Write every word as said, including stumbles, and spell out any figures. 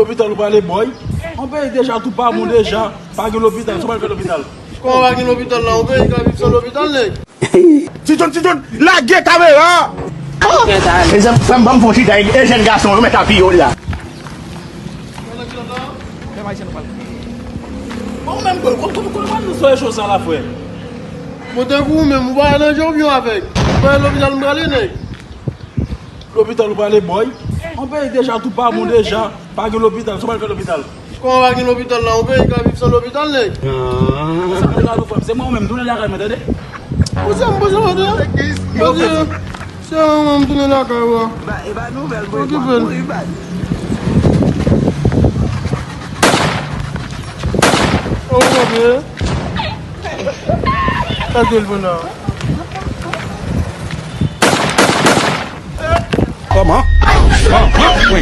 Lopital ou prale, bòy? On peyi deja tou pa bon deja. Pa gen lopital, sa w pral fè lopital? Kòman pa gen lopital la? On peyi ka viv san lopital, nèg? Ti John, Ti John, lage kamera! Mezanmi, frè m, ban m fon chita, e jèn gason, yo mèt apiye w la. Bon, menm, kòman nou sou rezo sa la, frè? Bon, tankou ou menm, ou pa nan janvyon avèk. Ou pa lopital, m prale, nèg. Lopital ou prale, bòy? On peyi deja tou pa bon deja. Pa gen lopital, sa w pral fè lopital? Kòman pa gen lopital la? On peyi ka viv san lopital, nèg? Sa m pral fè, se mwen menm, tounen lakay mwen, tande? Poze m, poze m, tande? Poze. Se mwen menm, tounen lakay ou a. Okipe l. Oh, mon Dieu. Sa telefòn la. Kòman? Kòman? Wi.